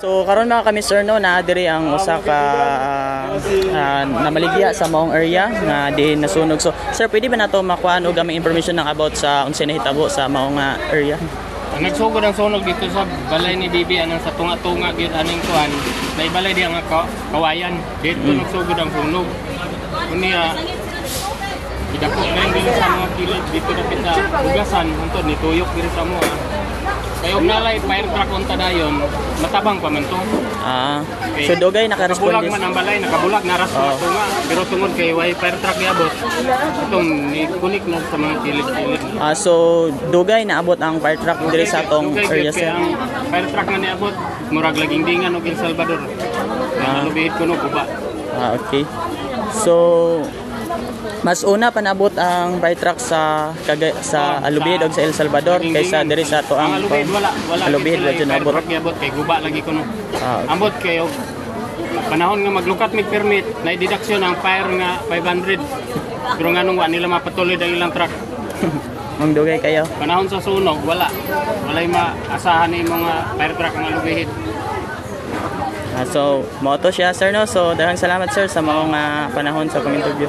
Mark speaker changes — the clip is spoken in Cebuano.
Speaker 1: So karon, mga kami, sir, no, naa diri ang usa ka namaligya sa maong area nga diin nasunog. So sir, pwede ba nato makuhaan og gamay information ng about sa unsay nahitabo sa maong area?
Speaker 2: Ang nagsugod ang sunog dito sa balay ni Bibi, anang sa tunga-tunga gyud aning kuan, na balay diya nga kawayan. Dito nagsugod ang sunog. Unya idako na yung sa mga kilid dito dapit sa hugasan, hantod nituyok diri sa mo. Kay og nalay fire truck unta dayon, matabang pa man to.
Speaker 1: So dugay
Speaker 2: Nakabulag
Speaker 1: naka-responde.
Speaker 2: Man ang balay, nakabulag naras tunga. Pero tungod kay way fire truck giabot, itong ni-connect na sa mga kilid-kilid.
Speaker 1: So dugay naabot ang fire truck diri sa atong
Speaker 2: Dugay
Speaker 1: area,
Speaker 2: gyud kay
Speaker 1: sir.
Speaker 2: ang fire truck nga niabot, murag laging dingan og El Salvador. Ah. Alubihid kuno guba.
Speaker 1: Okay. So mas una pa naabot ang fire truck sa Kaga, sa Alubijid og sa El Salvador
Speaker 2: Laging
Speaker 1: kaysa
Speaker 2: dingan.
Speaker 1: Diri sa ato
Speaker 2: Ang Alubijid wala.
Speaker 1: Alubijid
Speaker 2: gyud
Speaker 1: wa jud
Speaker 2: fire
Speaker 1: naabot.
Speaker 2: truck giabot kay guba lagi kuno.
Speaker 1: Okay.
Speaker 2: Ambot kayo panahon nga maglukat mig permit na deduction ang fire nga 500. Pero nganong wa nila mapatuloy ang ilang truck.
Speaker 1: Mong dugay kayo.
Speaker 2: Panahon sa sunog wala. Walay maasahan ni mga fire truck ang Alubijid.
Speaker 1: So mao to siya, sir, no. So daghang salamat, sir, sa maong panahon sa pang-interview.